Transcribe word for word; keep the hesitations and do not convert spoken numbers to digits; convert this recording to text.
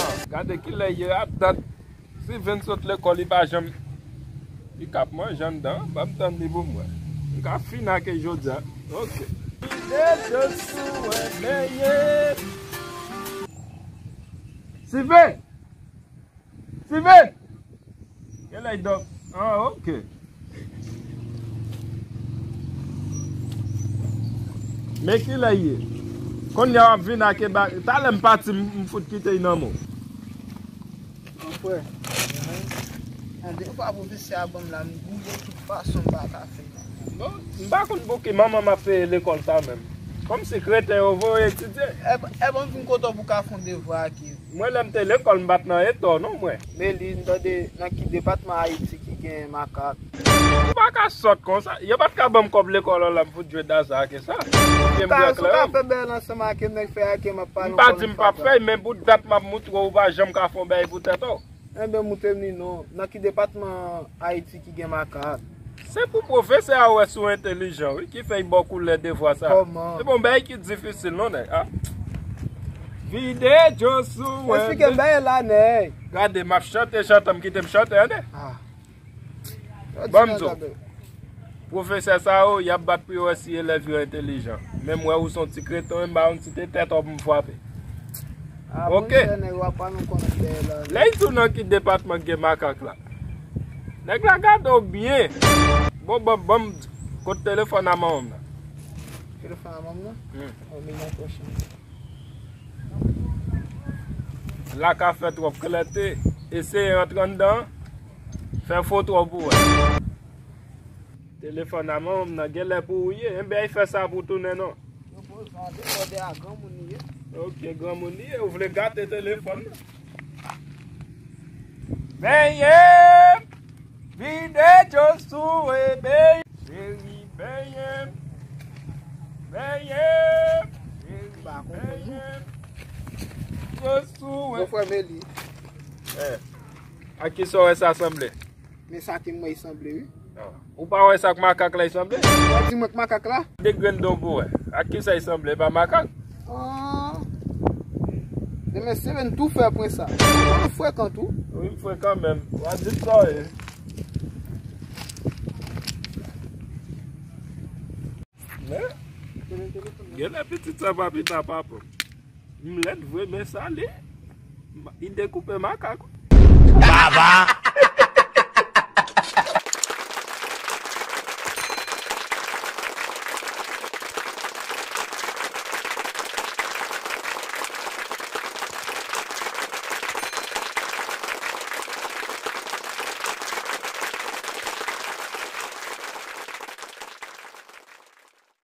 Ah, gade kilè ye a, dat Steven sot lekòl, li pa janm. Li k ap manje anndan, ban m tann li pou m wè. M ka fin ak li jodi a. Ok. Vide dlo sou mwen, benyen. Steven! Steven! Gen lè dòk. Ah, ok. Men kilè ye? Kounye a w ap vin ak e ba-, talè m pati, m, m fout kite l nan men w. Mon frè, an de fwa pwofesè a ban m la, m gouye tout fason m pa ka fè. Bon, m pa konn pou ki manman m ap peye lekòl sa menm. Kòmsi kreten yo voye etidye. E, e bon, vin kote w pou ka fè yon devwa ak yo. Mwen, lè m te lekòl, m pa t nan eta w non, mwen. Meli, m tande nan ki depatman Ayiti ki gen makak? Ou pa ka sòt konsa. Yo pa t ka ban m kòb lekòl an la, m fout jwe daza ak sa. Ou ka, ou ka fè bèl ansanm ak nèg fè ak m ap pale. M pa di m p ap fè, men bout dat m ap moutre w, ou pa janm ka fè yon bagay pou tèt ou. Enben, moutre m li non. Nan ki depatman Ayiti ki gen makak? Se pou pwofesè a wè si w entelijan, wi, ki fè l ba w koulè devwa sa. Kòman? Se pa yon bagay ki difisil, non, nèg. Ah. Vide dlo sou mwen. Eksplike m bagay la, nèg. Gade, m ap chante, chante, m kite m chante, tande. Ah. Ban m di w. Pwofesè sa yo, y ap bat pou yo wè si elèv yo entelijan. Men m wè ou se yon ti kreten, m ba yon ti tete tèt w pou m frape. Ah, ok. Bon, nèg, w ap pale, w konnen bagay la. Lè y di w nan ki depatman gen makak la. Nèg la gade w byen. Bon, bon, bon, kote telefòn a manman m nan? Telefòn a manman m nan? Hmm. Yon minit, pwochen. La ka fè twòp klète. Eseye rantre anndan. Fè foto pou wè. Telefòn a manman m nan genlè pou ou ye. Enben, y fè sa pou tounen non. Yo poze a dekòde a granmoun li ye. Ok, granmoun li ye. Ou vle gate telefòn nan? Benyen! Vide dlo sou mwen, benyen. Cheri, benyen. Benyen. Cheri, benyen. Dlo sou mwen. Mon frè Meli. Eh. A kisa w wè sa sanble? Men sa ke m wè, li sanble, wi. Ah. Ou pa wè sa k makak la, li sanble? Ou di mwen k makak la? De grenn don pou wè. Ak kisa li sanble? E pa makak? Ah. Men Steven tou fè pwen sa. Ou frekan tou. Wi, m frekan menm. W a di m sa w ye. Men, genlè pitit sa pa pita papa m. M lèd vre, men sa li, li dekoupe makak. Baba!